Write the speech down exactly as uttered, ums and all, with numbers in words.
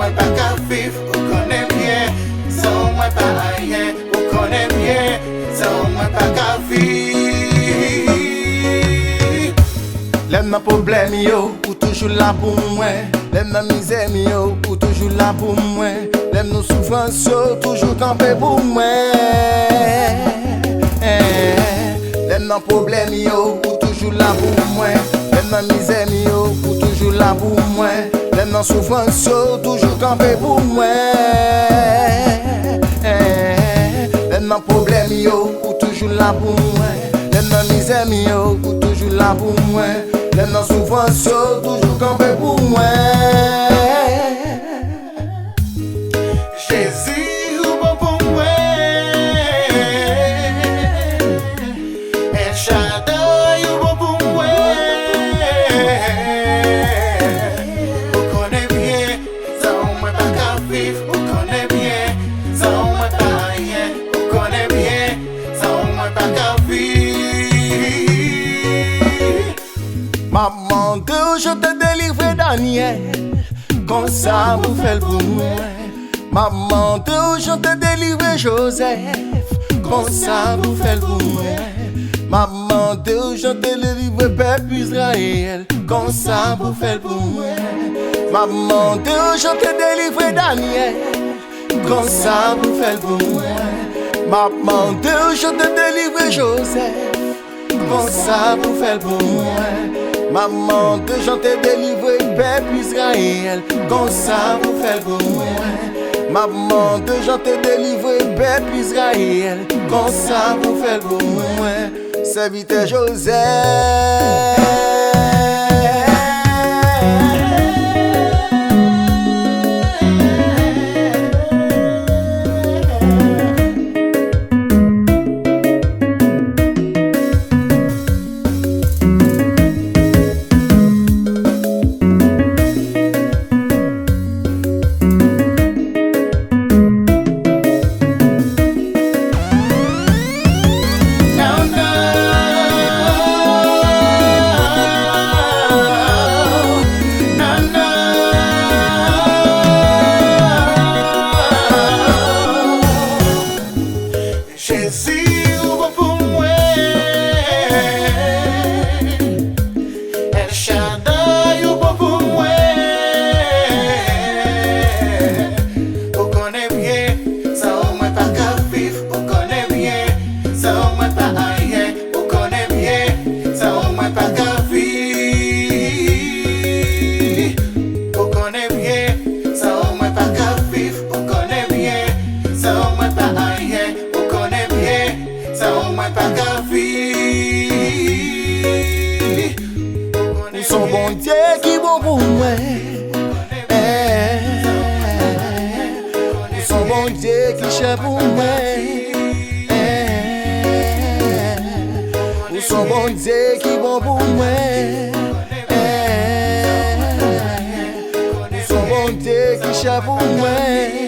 Mwen pa ka viv, ou konnen byen. San ou mwen pa anyen, ou konnen byen. San ou mwen pa ka viv. Lè m nan pwoblèm yo, ou toujou la pou mwen. Lè m nan mizè m yo, ou toujou la pou mwen. Lè m nan soufrans yo, ou toujou kanpe pou mwen. Lè m nan pwoblèm yo, ou toujou la pou mwen. Lè m nan mizè m yo, ou toujou la pou mwen. Lè m nan soufrans yo, ou toujou kanpe pou mwen. Lè m nan pwoblèm yo, ou toujou la pou mwen. Lè m nan mizè m yo, ou toujou la pou mwen. Lè m nan soufrans yo, ou toujou kanpe pou mwen. Jezi, ou bon pou mwen. El Shaddai, ou bon pou mwen. Ou konnen byen, san ou mwen pa ka viv. Ou konnen byen, san ou mwen pa anyen. Ou konnen byen, san ou mwen pa ka viv. M ap mande w jan te delivre Danyèl, konsa pou fè l pou mwen. M ap mande w jan te delivre Jozèf, konsa pou fè l pou mwen. M ap mande w jan te delivre pèp Izrayèl, konsa pou fè l pou mwen. M ap mande w jan te delivre Danyèl, konsa pou fè l pou mwen. M ap mande w jan te delivre Jozèf, konsa pou fè l pou mwen. M ap mande jan te delivre pèp Izrayèl, konsa pou fè l pou mwen. M ap mande jan te delivre pèp Izrayèl, konsa pou fè l pou mwen. Sèvitè Jozèf. Jezi, ou bon pou mwen. El Shaddai, ou bon pou mwen. Ou konnen byen, san ou mwen pa ka viv. Ou konnen byen, san ou mwen pa anyen. Ou konnen byen, san ou mwen pa ka viv. Ou konnen byen, san ou mwen pa ka viv. Ou konnen byen, san ou mwen pa anyen. Ou konnen byen, san ou mwen pa ka viv. Ou s on Bondye ki bon pou mwen. Ou s on Bondye ki chè pou mwen. Ou s on Bondye ki bon pou mwen. Ou s on Bondye ki chè pou mwen.